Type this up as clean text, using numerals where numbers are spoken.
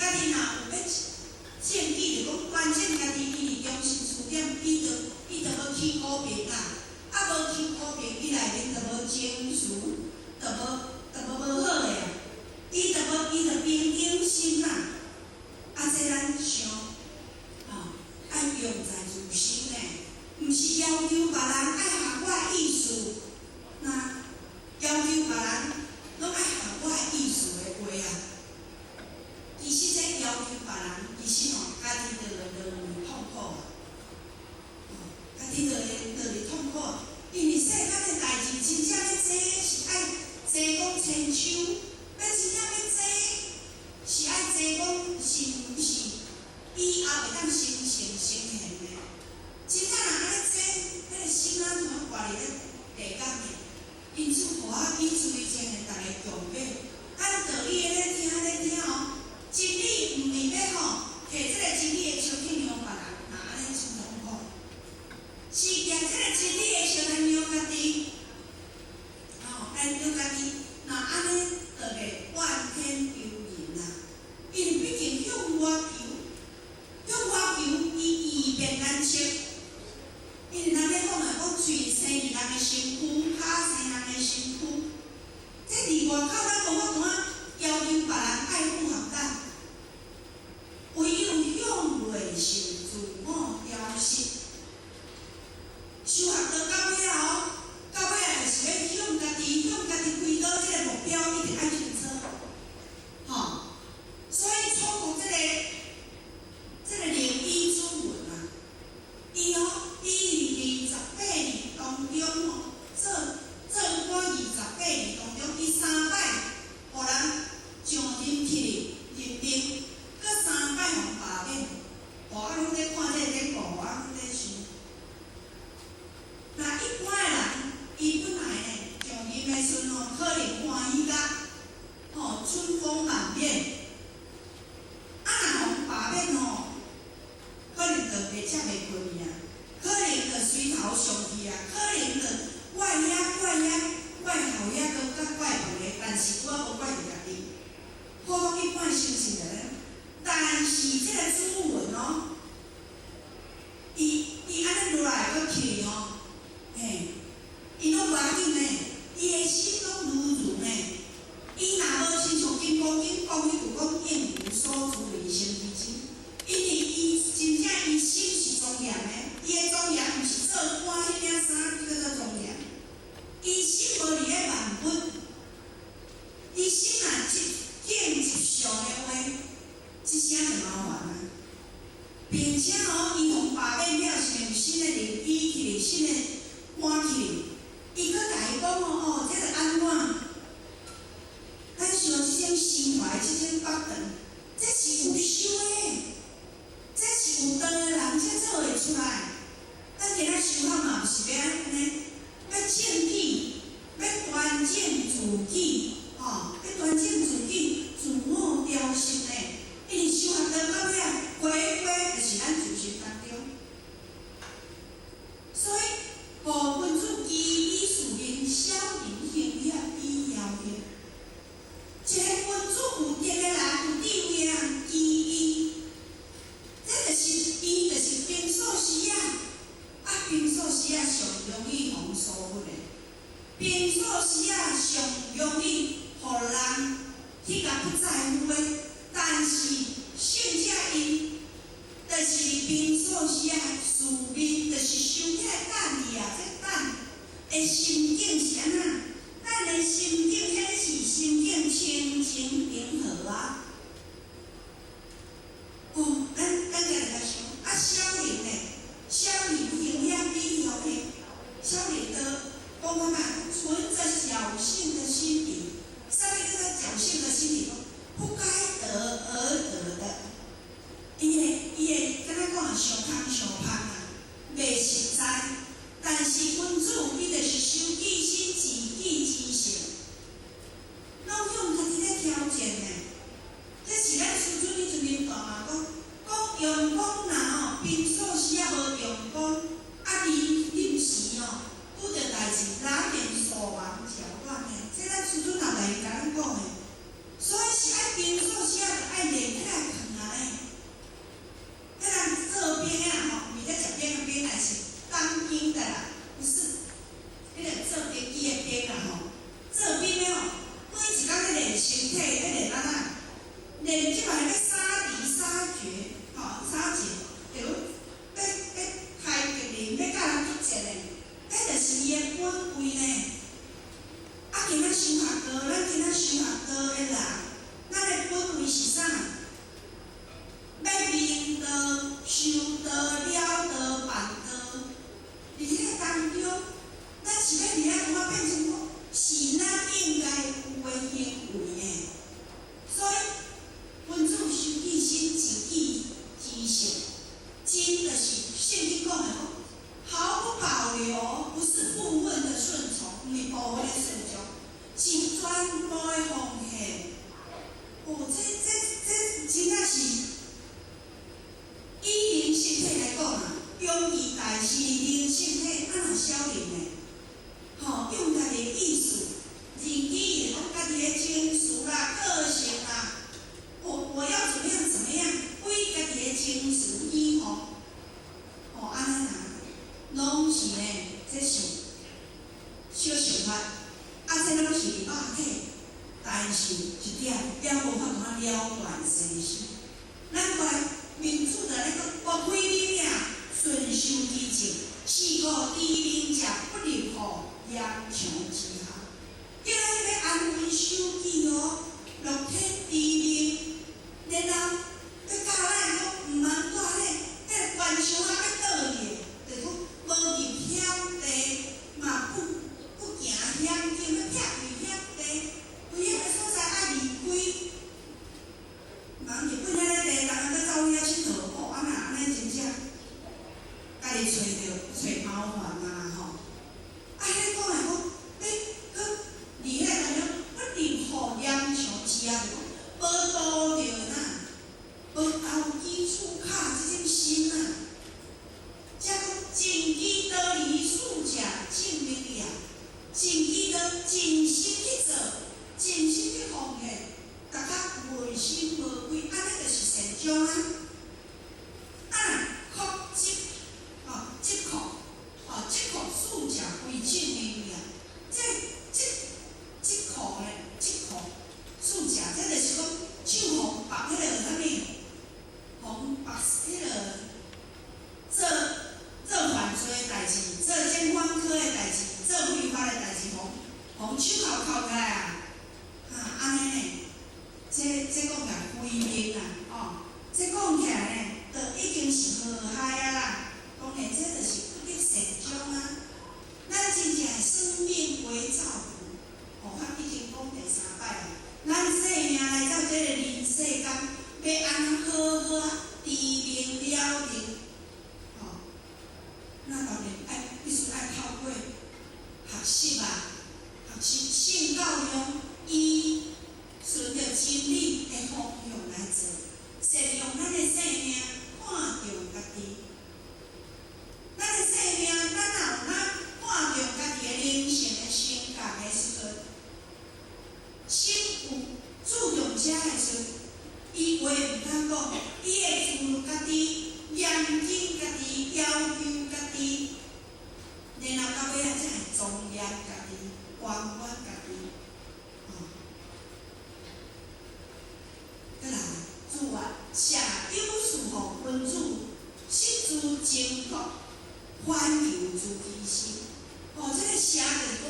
家己若有欲證據，就講端正家己，伊佇中心詞典，伊就無起股評啦。啊，無起股評，伊內面就無情緒，就無好的啊。伊就平等心啦。啊，這咱想，吼，愛用在自身呢，毋是要求別人愛合我的意思，那要求別人攏愛合我的意思的話啊。其實這要求別人，其實吼，家己就會落入痛苦啊。吼，家己就會落入痛苦，因為世間的代誌真正欲這是愛這講千秋，欲真正欲這是愛這講是毋是以後會當成聖成賢的。真正若按呢這，彼個心安怎掛佇咧地獄呢？因此，予我以追前的逐家共勉，按道理咧聽咧聽哦，真理毋是欲吼，提這個真理的槍去量別人，若按呢真痛苦。是舉這個真理的槍來量家己，吼，來量家己，若按呢就袂怨天尤人啊。因為畢竟向外求，向外求，伊異變難測。因為人咧講啊，講喙生佇人的身軀，跤生人的身軀。這佇外口咱無法度啊，要求別人愛符合咱，唯有向內尋自我調適。修學到到尾仔哦，到尾仔就是欲向家己，向家己開導這個目標一定愛清楚，吼。所以楚國這個靈醫子雲啊，伊哦，伊佇28年當中吼，做官28年當中，伊三擺予人上任去任命，閣三擺予罷免。哦，啊，攏咧看這個典故，啊，攏咧想。若一般的人，伊本來呢上任的時陣吼，可能歡喜甲吼春風滿面。啊，若予罷免吼，可能就袂食袂睏去啊，可能就隨頭上去啊，可能就怪遐怪遐怪後遐，閣較怪別个，但是我無怪著家己。普通一般相信的咧，但是這個子雲哦，伊按呢落來閣起吼，嘿，伊攏無要緊呢，伊的心攏如如呢。伊若無親像《金剛經》講彼句講應無所住而生其心，因為伊真正伊心是莊嚴的，伊的莊嚴毋是做官彼領衫叫做莊嚴，伊心無佇咧萬物，伊心若一境一相的話，這聲就麻煩啊。並且吼，伊予罷免了，是有新的靈醫起來，新的官起來，伊閣共伊講哦，哦，這個按怎？咱想這種心懷，這種北長，這是有修的，這是有道的人才做會出來。咱今仔修學嘛，毋是欲按呢，欲正己，欲端正自己，吼，欲端正自己，自我調適呢。因為修學到到尾仔，回歸就是咱自身當中。所以，故君子其以事仁，小人行險以遙嚇。一個君子有德的人，有智慧的人，其伊，這就是伊，就是平素時啊，啊，平素時啊上容易予人疏忽的，平素時啊上容易予人去共不在乎的，但是聖者𪜶，就是平素時啊，事面就是修起來等伊啊，這等的心境是按怎？咱的心境顯示心境清淨平和啊！哦，咱家來想，啊，小人呢？小人行險以遙嚇，小人的講看覓，存著僥倖的心理，啥物叫做僥倖的心理？不該得而得的，伊會敢若講啊，相空相芳啊，袂實在。但是君子伊就是修己身，自連這擺欲殺敵殺絕，吼，殺劫，就欲欲開敵人，欲佮人激戰的，彼就是伊的本位呢。啊，今仔修學道，咱今仔修學道的人，咱的本位是啥？欲明道、修道、了道、辦道。佇彼个當中，咱是欲佇遐怎啊變成講是咱應該有的行為呢？所以，君子修己身，靜己之性，真就是聖經講的講，毫不保留，不是部分的順從，毋是部分的順從，是全部的奉獻。哦，這這這真正是以靈身體來講啊，勇氣大師靈身體按怎消靈呢？吼，用家己的意思，認知講家己的情緒啦、個性啦，我要怎麼樣怎麼樣，為家己的情緒起伏，吼，按呢啦，攏是呢，這是小想法，啊，這攏是肉體，但是一點也無法度了斷生死。咱過來民主的那個國規裡面，順修其正，是故知明者不立乎鹽牆之下。叫咱欲安分守己哦，樂天知命，然後閣教咱講毋通蹛咧，彼個關牆仔欲倒去的，就講無入險地，嘛不行險境，欲撇開險地，危險的所在愛離開。人日本遐咧地，逐工閣走去遐𨑨迌，哦，啊若按呢真正，家己揣著揣麻煩啊吼。啊，彼講來講，你閣佇彼個當中不立乎鹽牆之下，就講無道著啦，無投機取巧這種心啊。才講盡其道而事者正明也，盡其道盡心去做，盡心去奉獻，逐工問心無愧，按呢就是善終啊。啊，樸質吼，質樸，吼，質樸事者為正明也。這這質樸咧，質樸事者，這就是講手予縛彼個啥物，予縛彼個做做犯罪的代誌，做檢犯科的代誌，做違法的代誌，予予手銬銬起來啊！哈，按呢呢，這這講起來規定啊，哦，這講起來呢，就已經是和諧啊啦。當然，這就是不得善終啊。咱真正的生命為造福，哦，我已經講第三擺啊。咱生命來到這個人世間，欲按怎好好知明了明，吼，那當然愛必須愛透過學習啊，學習聖教育，伊順著真理的方向來做，善用咱的生命，看重家己。咱的生命，咱若有咱看重家己的靈性的成長的時陣，心有注重這的時陣，伊話毋通講，伊會自律家己，嚴謹家己，要求家己，然後到尾仔才會莊嚴家己，關懷家己，吼。閣來，主啊，赦有賜予君子，實自貞國，反求諸其心。哦，這個赦就是講，